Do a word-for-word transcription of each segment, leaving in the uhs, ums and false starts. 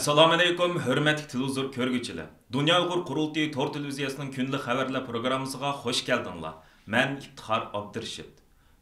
ئەسسالامۇئەلەيكۇم، ھۆرمەتلىك تېلېۋىزور كۆرگۈچىلەر! دۇنيا ئۇيغۇر قۇرۇلتىيى تور تېلېۋىزىيەسىنىڭ كۈندىلىك خەۋەرلەر پروگراممىسىغا خۇش كەلدىڭلار. مەن ئىپتىخار ئابدۇرېشىت.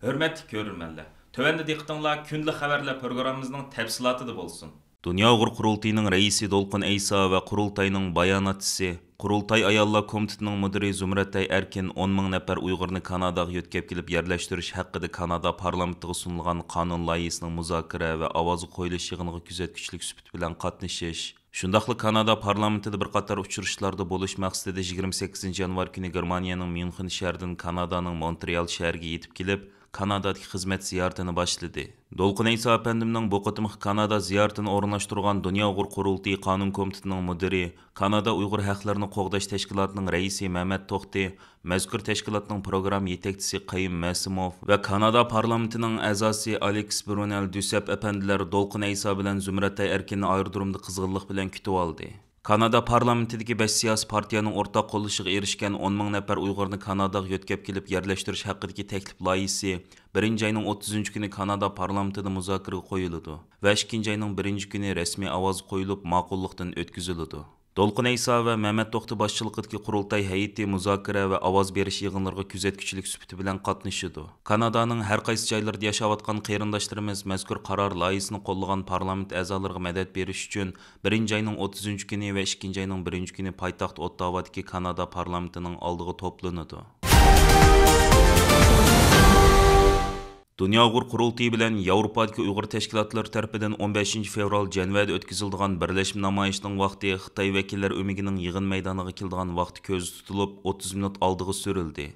ھۆرمەتلىك كۆرۈرمەنلەر، تۆۋەندە دىققىتىڭلار كۈندىلىك خەۋەرلەر پروگراممىمىزنىڭ تەپسىلاتىدا بولسۇن. دۇنيا ئۇيغۇر قۇرۇلتىيىنىڭ رەئىسى دولقۇن ئەيسا ۋە قۇرۇلتاينىڭ باياناتچىسى، قۇرۇلتاي ئاياللار كومىتېتىنىڭ مۇدىرى زۇمرەتئاي ئەركىن ئون مىڭ نەپەر ئۇيغۇرنى كاناداغا يۆتكەپ كېلىپ يەرلەشتۈرۈش ھەققىدە كانادا پارلامېنتىغا سۇنۇلغان قانۇن لايىھىسىنىڭ مۇزاكىرە ۋە ئاۋازغا قويۇلۇش يىغىنىغا كۆزەتكۈچىلىك سۈپىتى بىلەن قاتنىشىش، شۇنداقلا كانادا پارلامېنتىدا بىر قاتار ئۇچرىشىشلاردا بولۇش مەقسىتىدە يىگىرمە سەككىزىنچى يانۋار كۈنى گېرمانىيەنىڭ ميۇنخېن شەھىرىدىن كانادانىڭ مونترېئال شەھىرىگە يېتىپ كېلىپ، كانادادىكى خىزمەت زىيارىتىنى باشلىدى. دولقۇن ئەيسا ئەپەندىمنىڭ بۇ قېتىمقى كانادا زىيارىتىنى ئورۇنلاشتۇرغان دۇنيا ئۇيغۇر قۇرۇلتىيى قانۇن كومىتېتىنىڭ مۇدىرى، كانادا ئۇيغۇر ھەقلىرىنى قوغداش تەشكىلاتىنىڭ رەئىسى مەمەت توختى، مەزكۇر تەشكىلاتنىڭ پروگرامما يېتەكچىسى قەييۇم مەسىموف ۋە كانادا پارلامېنتىنىڭ ئەزاسى ئالېكس برۇنېل دۈسەپ ئەپەندىلەر دولقۇن ئەيسا بىلەن زۇمرەتئاي ئەركىننى ئايرودرومدا قىزغىنلىق بىلەن كۈتۈۋالدى. كانادا پارلامېنتىدىكى بەش سىياسىي پارتىيەنىڭ ئورتاق قوللىشىغا ئېرىشكەن ئون مىڭ نەپەر ئۇيغۇرنى كاناداغا يۆتكەپ كېلىپ يەرلەشتۈرۈش ھەققىدىكى تەكلىپ لايىھىسى بىرىنچى ئاينىڭ ئوتتۇزىنچى كۈنى كانادا پارلامېنتىدا مۇزاكىرىگە قويۇلىدۇ ۋە ئىككىنچى ئاينىڭ بىرىنچى كۈنى رەسمىي ئاۋازغا قويۇلۇپ، ماقۇللۇقتىن ئۆتكۈزۈلىدۇ. دولقۇن ئەيسا ۋە مەمەت توختى باشچىلىقىدىكى قۇرۇلتاي ھەيئىتى مۇزاكىرە ۋە ئاۋاز بېرىش يىغىنلىرىغا كۆزەتكۈچىلىك سۈپىتى بىلەن قاتنىشىدۇ. كانادانىڭ ھەر قايسى جايلىرىدا ياشاۋاتقان قېرىنداشلىرىمىز مەزكۇر قارار لايىھىسىنى قوللىغان پارلامېنت ئەزالىرىغا مەدەت بېرىش ئۈچۈن بىرىنچى ئاينىڭ ئوتتۇزىنچى كۈنى ۋە ئىككىنچى ئاينىڭ بىرىنچى كۈنى پايتەخت ئوتتاۋادىكى كانادا پارلامېنتىنىڭ ئالدىغا توپلىنىدۇ. دۇنيا ئۇيغۇر قۇرۇلتىيى بىلەن ياۋروپادىكى ئۇيغۇر تەشكىلاتلىرى تەرىپىدىن ئون بەشىنچى فېۋرال جەنۋەدە ئۆتكۈزۈلىدىغان بىرلەشمە نامايىشنىڭ ۋاقتى خىتاي ۋەكىللەر ئۆمىكىنىڭ يىغىن مەيدانىغا كېلىدىغان ۋاقتى كۆزدە تۇتۇلۇپ، ئوتتۇز مىنۇت ئالدىغا سۈرۈلدى.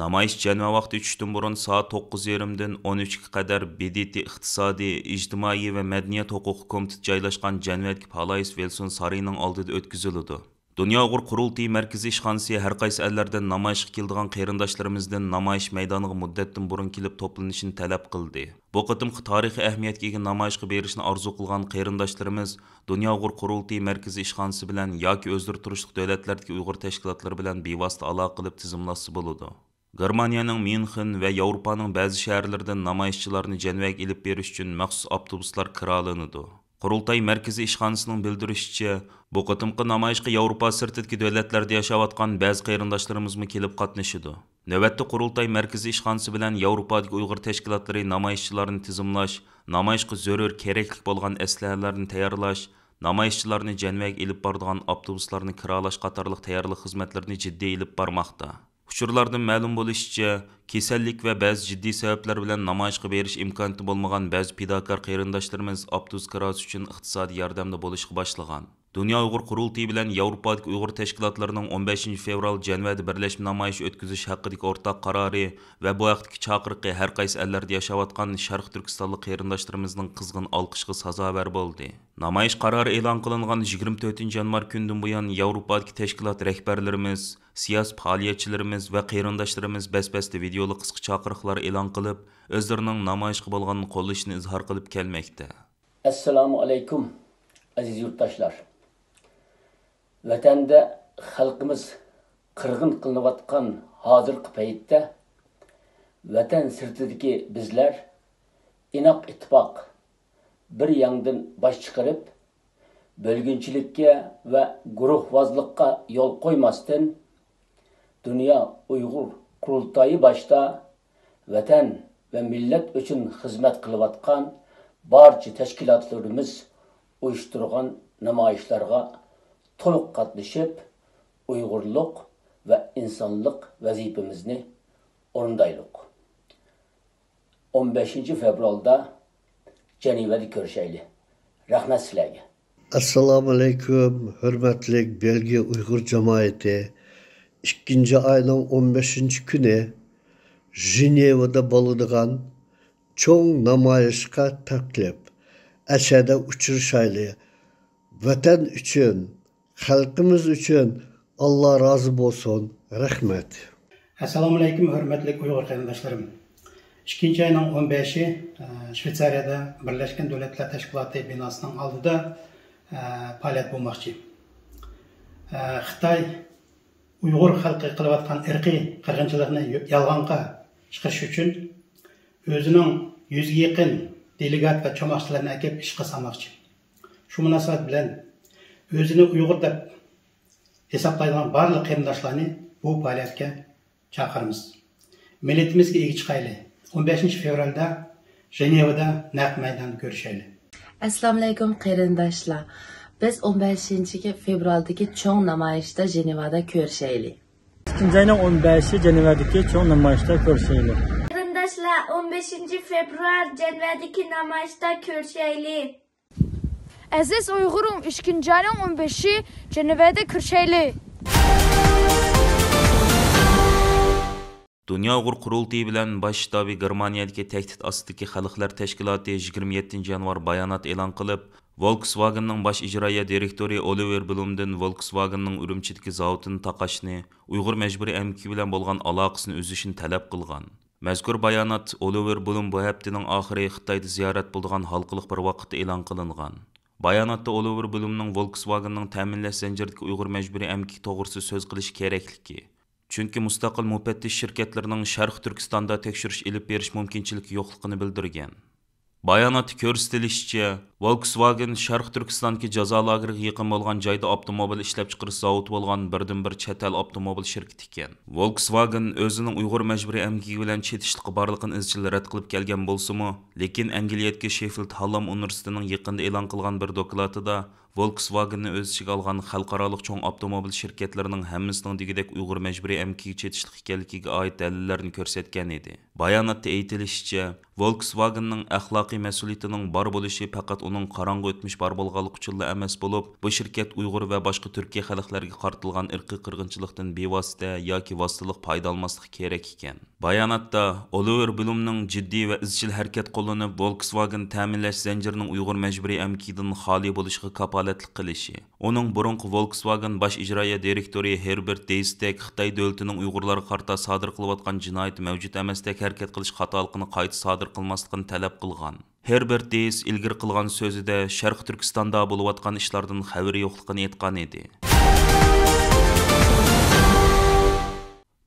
نامايىش جەنۋە ۋاقتى چۈشتىن بۇرۇن سائەت توققۇز يېرىمدىن ئون ئۈچكە قەدەر ب د ت ئىقتىسادىي، ئىجتىمائىي ۋە مەدەنىيەت ھوقۇقى كومىتېتى جايلاشقان جەنۋەدىكى پالايس ۋىلسون سارىيىنىڭ ئالدىدا ئۆتكۈزۈلىدۇ. دۇنيا ئۇيغۇر قۇرۇلتىيى مەركىزىي ئىشخانىسى ھەر قايسى ئەللەردىن نامايىشقا كېلىدىغان قېرىنداشلىرىمىزدىن نامايىش مەيدانىغا مۇددەتتىن بۇرۇن كېلىپ توپلىنىشىنى تەلەپ قىلدى. بۇ قېتىمقى تارىخىي ئەھمىيەتكە ئىگە نامايىشقا بېرىشنى ئارزۇ قىلغان قېرىنداشلىرىمىز دۇنيا ئۇيغۇر قۇرۇلتىيى مەركىزىي ئىشخانىسى بىلەن ياكى ئۆزلىرى تۇرۇشلۇق دۆلەتلەردىكى ئۇيغۇر تەشكىلاتلىرى بىلەن بىۋاسىتە ئالاقە قىلىپ تىزىملاتسا بولىدۇ. گېرمانىيەنىڭ ميۇنخېن ۋە ياۋروپانىڭ بەزى شەھەرلىرىدىن نامايىشچىلارنى جەنۋەگە ئېلىپ بېرىش ئۈچۈن مەخسۇس ئاپتوبۇسلار كىرالىنىدۇ. قۇرۇلتاي مەركىزىي ئىشخانىسىنىڭ بىلدۈرۈشىچە، بۇ قېتىمقى نامايىشقا ياۋروپا سىرتىدىكى دۆلەتلەردە ياشاۋاتقان بەزى قېرىنداشلىرىمىزمۇ كېلىپ قاتنىشىدۇ. نۆۋەتتە قۇرۇلتاي مەركىزىي ئىشخانىسى بىلەن ياۋروپادىكى ئۇيغۇر تەشكىلاتلىرى نامايىشچىلارنى تىزىملاش، نامايىشقا زۆرۈر كېرەكلىك بولغان ئەسلىھەلەرنى تەييارلاش، نامايىشچىلارنى جەنۋەگە ئېلىپ بارىدىغان ئاپتوبۇسلارنى كىرالاش قاتارلىق تەييارلىق خىزمەتلىرىنى جىددىي ئېلىپ بارماقتا. ئۇچۇرلاردىن مەلۇم بولۇشىچە، كېسەللىك ۋە بەزى جىددىي سەۋەبلەر بىلەن نامايىشقا بېرىش ئىمكانىيىتى بولمىغان بەزى پىداكار قېرىنداشلىرىمىز ئاپتوبۇس كىراسى ئۈچۈن ئىقتىسادىي ياردەمدە بولۇشقا باشلىغان. دۇنيا ئۇيغۇر قۇرۇلتىيى بىلەن ياۋروپادىكى ئۇيغۇر تەشكىلاتلىرىنىڭ ئون بەشىنچى فېۋرال جەنۋەدە بىرلەشمە نامايىشى ئۆتكۈزۈش ھەققىدىكى ئورتاق قارارى ۋە بۇ ھەقتىكى چاقىرىقى ھەر قايسى ئەللەردە ياشاۋاتقان شەرقىي تۈركىستانلىق قېرىنداشلىرىمىزنىڭ قىزغىن ئالقىشىغا سازاۋەر بولدى. نامايىش قارارى ئېلان قىلىنغان يىگىرمە تۆتىنچى يانۋار كۈنىدىن بۇيان ياۋروپادىكى تەشكىلات رەھبەرلىرىمىز، سىياسىي پائالىيەتچىلىرىمىز ۋە قېرىنداشلىرىمىز بەس-بەستە ۋىدېئولۇق قىسقا چاقىرىقلار ئېلان قىلىپ، ئۆزلىرىنىڭ نامايىشقا بولغان قوللىشىنى ئىزھار قىلىپ كەلمەكتە. ئەسسالامۇ ئەلەيكۇم، ئەزىز يۇرتداشلار! ۋەتەندە خەلقىمىز قىرغىن قىلىنىۋاتقان ھازىرقى پەيتتە، ۋەتەن سىرتىدىكى بىزلەر ئىناق ئىتتىپاق، بىر ياڭدىن باش چىقىرىپ، بۆلگۈنچىلىككە ۋە گۇرۇھۋازلىققا يول قويماستىن، دۇنيا ئۇيغۇر قۇرۇلتايى باشتا ۋەتەن ۋە مىللەت ئۈچۈن خىزمەت قىلىۋاتقان بارچە تەشكىلاتلىرىمىز ئۇيۇشتۇرغان نامايىشلارغا تولۇق قاتنىشىپ، ئۇيغۇرلۇق ۋە ئىنسانلىق ۋەزىپىمىزنى ئورۇندايلۇق. ئون بەشىنچى فېۋرالدا جەنىۋەدە كۆرۈشەيلى. رەھمەت سىلەرگە. ئەسسالامۇئەلەيكۇم، ھۆرمەتلىك بەلگىيە ئۇيغۇر جامائىتى! ئىككىنچى ئاينىڭ ئون بەشىنچى كۈنى ژېنېۋىدا بولىدىغان چوڭ نامايىشقا تەكلىپ. ئەشەدە ئۇچرىشايلى. ۋەتەن ئۈچۈن، خەلقىمىز ئۈچۈن ئاللا رازى بولسۇن. رەھمەت. ئەسسالامۇئەلەيكۇم، ھۆرمەتلىك ئۇيغۇر قېرىنداشلىرىم! ئىككىنچى ئاينىڭ ئون بەشى، ئە، شۋېتسارىيەدە بىرلەشكەن دۆلەتلەر تەشكىلاتى بىناسىنىڭ ئالدىدا، ئە، پائالىيەت بولماقچى. ئە، خىتاي ئۇيغۇر خەلقى قىلىۋاتقان ئىرقىي قىرغىنچىلىقنى يالغانغا چىقىرىش ئۈچۈن ئۆزىنىڭ يۈزگە يېقىن دېلېگات ۋە چوماقچىلارنى ئەكىپ ئىشقا سالماقچى. شۇ مۇناسىۋەت بىلەن ئۆزىنى ئۇيغۇر دەپ ھېسابلايدىغان بارلىق قېرىنداشلارنى بۇ پائالىيەتكە چاقىرىمىز. مىللىتىمىزگە ئىگە چىقايلى. ئون بەشىنچى فېۋرالدا ژېنېۋىدا نەق مەيداندا كۆرۈشەيلى. ئەسسالامۇئەلەيكۇم قېرىنداشلار. بىز ئون بەشىنچى فېۋرالدىكى چوڭ نامايىشتا ژېنېۋادا كۆرۈشەيلى. ئىككىنچى ئاينىڭ ئون بەشى جەنۋەدىكى چوڭ نامايىشتا كۆرۈشەيلى. قېرىنداشلار، ئون بەشىنچى فېۋرال جەنۋەدىكى نامايىشتا كۆرۈشەيلى. ئەزىز ئۇيغۇرۇم، ئىككىنچى ئاينىڭ ئون بەشى جەنۋەدە كۆرۈشەيلى. دۇنيا ئۇيغۇر قۇرۇلتىيى بىلەن باش شتابى گېرمانىيەدىكى تەھدىت ئاستىدىكى خەلقلەر تەشكىلاتى يىگىرمە يەتتىنچى يانۋار بايانات ئېلان قىلىپ، ۋولكسۋاگېننىڭ باش ئىجرائىيە دىرېكتورى ئولىۋېر بلومدىن ۋولكسۋاگېننىڭ ئۈرۈمچىدىكى زاۋۇتىنى تاقاشنى، ئۇيغۇر مەجبۇرىي ئەمگىكى بىلەن بولغان ئالاقىسىنى ئۈزۈشنى تەلەپ قىلغان. مەزكۇر بايانات ئولىۋېر بلوم بۇ ھەپتىنىڭ ئاخىرى خىتايدا زىيارەت بولىدىغان ھالقىلىق بىر ۋاقىتتا ئېلان قىلىنغان. باياناتتا ئولىۋېر بلومنىڭ ۋولكسۋاگېننىڭ تەمىنلەش زەنجىرىدىكى ئۇيغۇر مەجبۇرىي ئەمگىكى توغرىسىدا سۆز قىلىشى كېرەكلىكى، چۈنكى مۇستەقىل مۇپەتتىش شىركەتلىرىنىڭ شەرقىي تۈركىستاندا تەكشۈرۈش ئېلىپ بېرىش مۇمكىنچىلىكى يوقلۇقىنى بىلدۈرگەن. باياناتتا كۆرسىتىلىشىچە، ۋولكسۋاگېن شەرقىي تۈركىستاندىكى جازا لاگېرىغا يېقىن بولغان جايدا ئاپتوموبىل ئىشلەپچىقىرىش زاۋۇتى بولغان بىردىنبىر چەت ئەل ئاپتوموبىل شىركىتى ئىكەن. ۋولكسۋاگېن ئۆزىنىڭ ئۇيغۇر مەجبۇرىي ئەمگىكى بىلەن چېتىشلىقى بارلىقىنى ئىزچىل رەت قىلىپ كەلگەن بولسىمۇ، لېكىن ئەنگلىيەدىكى شېففىلد ھاللام ئۇنىۋېرسىتېتىنىڭ يېقىندا ئېلان قىلغان بىر دوكلاتىدا ۋولكسۋاگېننى ئۆز ئىچىگە ئالغان خەلقئارالىق چوڭ ئاپتوموبىل شىركەتلىرىنىڭ ھەممىسىنىڭ دېگۈدەك ئۇيغۇر مەجبۇرىي ئەمگىكىگە چېتىشلىق ئىكەنلىكىگە ئائىت دەلىللەرنى كۆرسەتكەن ئىدى. باياناتتا ئېيتىلىشىچە، ۋولكسۋاگېننىڭ ئەخلاقىي مەسئۇلىيىتىنىڭ بار بولۇشى پەقەت ئۇنىڭ قاراڭغۇ ئۆتمۈش بار بولغانلىقى ئۈچۈنلا ئەمەس بولۇپ، بۇ شىركەت ئۇيغۇر ۋە باشقا تۈركىي خەلقلەرگە قارىتىلغان ئىرقىي قىرغىنچىلىقتىن بىۋاسىتە ياكى ۋاسىتىلىق پايدا ئالماسلىقى كېرەك ئىكەن. باياناتتا ئولىۋېر بلومنىڭ جىددىي ۋە ئىزچىل ھەرىكەت قوللىنىپ، ۋولكسۋاگېن تەمىنلەش زەنجىرىنىڭ ئۇيغۇر مەجبۇرىي ئەمگىكىدىن خالىي بولۇشىغا كاپالەتلىك قىلىشى، ئۇنىڭ بۇرۇنقى ۋولكسۋاگېن باش ئىجرائىيە دىرېكتورى ھېربېرت دېيستەك خىتاي دۆلىتىنىڭ ئۇيغۇرلارغا قارىتا سادىر قىلىۋاتقان جىنايىتى مەۋجۇت ئەمەستەك ھەرىكەت قىلىش خاتالىقىنى قايتا سادىر قىلماسلىقىنى تەلەپ قىلغان. ھېربېرت دېيس ئىلگىرى قىلغان سۆزىدە شەرقىي تۈركىستاندا بولۇۋاتقان ئىشلاردىن خەۋىرى يوقلۇقىنى ئېيتقان ئىدى.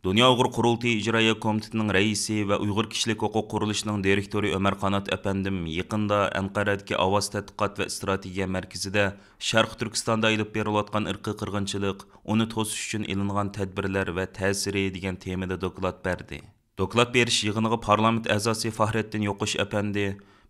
دۇنيا ئۇيغۇر قۇرۇلتىيى ئىجرائىيە كومىتېتىنىڭ رەئىسى ۋە ئۇيغۇر كىشىلىك ھوقۇق قۇرۇلۇشىنىڭ دىرېكتورى ئۆمەر قانات ئەپەندىم يېقىندا ئەنقەرەدىكى ئاۋاز تەتقىقات ۋە ئىستراتېگىيە مەركىزىدە شەرقىي تۈركىستاندا ئېلىپ بېرىلىۋاتقان ئىرقىي قىرغىنچىلىق، ئۇنى توسۇش ئۈچۈن ئېلىنغان تەدبىرلەر ۋە تەسىرى دېگەن تېمىدا دوكلات بەردى. دوكلات بېرىش يىغىنىغا پارلامېنت ئەزاسى فاخرەتتىن يوقۇش ئەپەندى،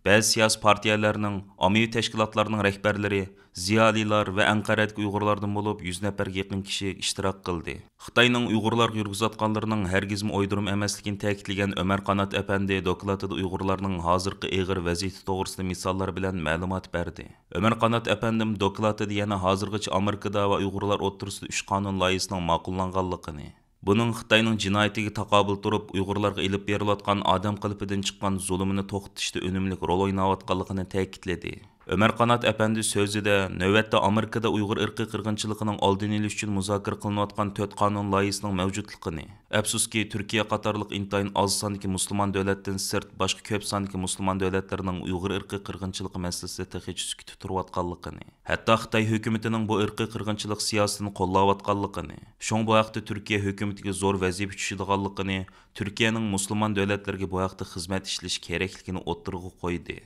بەزى سىياسىي پارتىيەلەرنىڭ، ئاممىۋى تەشكىلاتلارنىڭ رەھبەرلىرى، زىيالىيلار ۋە ئەنقەرەدىكى ئۇيغۇرلاردىن بولۇپ يۈز نەپەرگە يېقىن كىشى ئىشتىراك قىلدى. خىتاينىڭ ئۇيغۇرلارغا يۈرگۈزۈۋاتقانلىرىنىڭ ھەرگىزمۇ ئويدۇرما ئەمەسلىكىنى تەكىتلىگەن ئۆمەر قانات ئەپەندى دوكلاتىدا ئۇيغۇرلارنىڭ ھازىرقى ئېغىر ۋەزىيىتى توغرىسىدا مىساللار بىلەن مەلۇمات بەردى. ئۆمەر قانات ئەپەندىم دوكلاتىدا يەنە ھازىرغىچە ئامېرىكىدا ۋە ئۇيغۇرلار ئوتتۇرىسىدا ئۈچ قانۇن لايىھىسىنىڭ ماقۇللانغانلىقىنى، بۇنىڭ خىتاينىڭ جىنايىتىگە تاقابىل تۇرۇپ، ئۇيغۇرلارغا ئېلىپ بېرىلىۋاتقان ئادەم قېلىپىدىن چىققان زۇلۇمىنى توختىتىشتا ئۈنۈملۈك رول ئويناۋاتقانلىقىنى تەكىتلىدى. ئۆمەر قانات ئەپەندى سۆزىدە، نۆۋەتتە ئامېرىكىدا ئۇيغۇر ئىرقىي قىرغىنچىلىقىنىڭ ئالدىنى ئېلىش ئۈچۈن مۇزاكىرە قىلىنىۋاتقان تۆت قانۇن لايىھىسىنىڭ مەۋجۇتلۇقىنى، ئەپسۇسكى، تۈركىيە قاتارلىق ئىنتايىن ئاز ساندىكى مۇسۇلمان دۆلەتتىن سىرت، باشقا كۆپ ساندىكى مۇسۇلمان دۆلەتلىرىنىڭ ئۇيغۇر ئىرقىي قىرغىنچىلىقى مەسىلىسىدە تېخىچە سۈكۈتتە تۇرۇۋاتقانلىقىنى، ھەتتا خىتاي ھۆكۈمىتىنىڭ بۇ ئىرقىي قىرغىنچىلىق سىياسىتىنى قوللاۋاتقانلىقىنى، شۇڭا بۇ ھەقتە تۈركىيە ھۆكۈمىتىگە زور ۋەزىپە چۈشىدىغانلىقىنى، تۈركىيەنىڭ مۇسۇلمان دۆلەتلەرگە بۇ ھەقتە خىزمەت ئىشلىشى كېرەكلىكىنى ئوتتۇرىغا قويدى.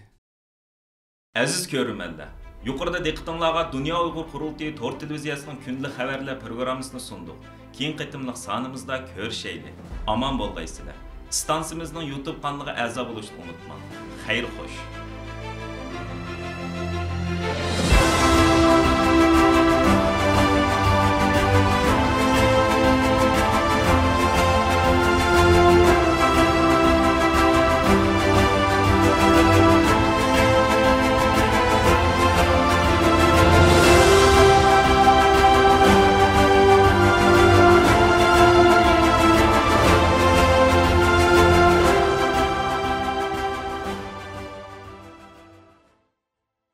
ئەزىز كۆرۈرمەنلەر، يۇقىرىدا دىققىتىڭلارغا دۇنيا ئۇيغۇر قۇرۇلتىيى تور تېلېۋىزىيەسىنىڭ كۈندىلىك خەۋەرلەر پروگراممىسىنى سۇندۇق. كېيىنكى قېتىملىق سانىمىزدا كۆرۈشەيلى. ئامان بولغايسىلەر. ئىستانسىمىزنىڭ يۇتۇب قانىلىغا ئەزا بولۇشنى ئۇنتۇماڭ. خەير خوش.